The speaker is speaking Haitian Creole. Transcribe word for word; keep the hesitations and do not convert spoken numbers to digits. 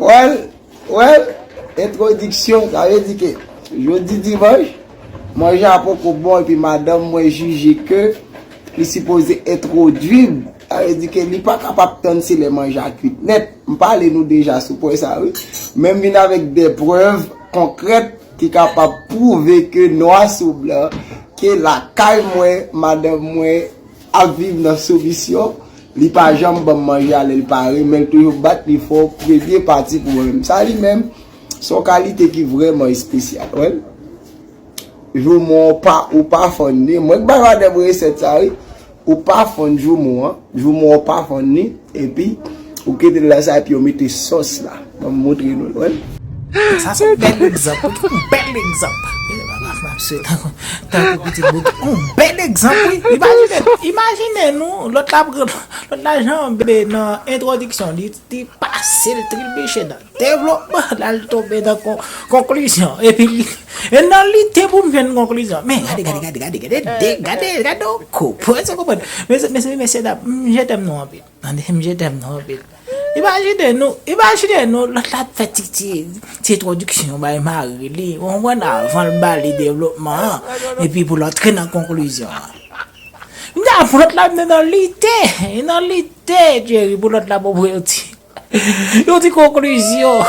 Well, well, entwodiksyon, sa vle di ke jodi dimanch, manje a poko bon epi madanm mwen jije ke li sipoze entwodui m. Sa vle di ke li pa kapab tann se lè manje a kwit nèt. M pale nou deja sou pwen sa wi. Men m vin avèk de prèv konkrèt ki kapab pwouve ke nwa sou blan, ke lakay mwen, madanm mwen ap viv nan soumisyon, li pa janm ban m manje a lè l pare, men l toujou bat li fò premye pati pou mwen menm. Sa li menm, se yon kalite ki vrèman espesyal. Wè l? Joumon pa, ou pa fann li. Mwen k bay madanm resèt sa wi. Ou pa fann joumon an. Joumon an pa fann li. Epi, ou kite l la sa, epi yo mete sòs la. Ban m montre nou l, wè l? Sa se yon bèl egzanp, wi. Yon bèl egzanp. Eh, papa, m ap swe tankou, tankou pitit bouki. Yon bèl egzanp, wi. Imajine, imajine nou, lòt la pran, lòt la janbe nan entwodiksyon li, li pase l, trilbiche nan devlopman, la l tonbe nan kon-, konklizyon. Epi li, e nan lite pou m jwenn konklizyon. Men, gade, gade, gade, gade, gade, de, gade, gade, yon kou. Pwen sa konprann. Mesye, mesye, mesye, dam, m je t'aime nou anpil. Tande, m je t'aime nou anpil. Imajine nou, imajine nou, lòt la ap fè ti, ti, ti entwodiksyon bay mari li, ou konprann, avan l ba li devlopman an, epi pou l antre nan konklizyon an. M di a pou lòt la nan lite, nan lite, Jerry, pou lòt la ba w yon ti, yon ti konklizyon.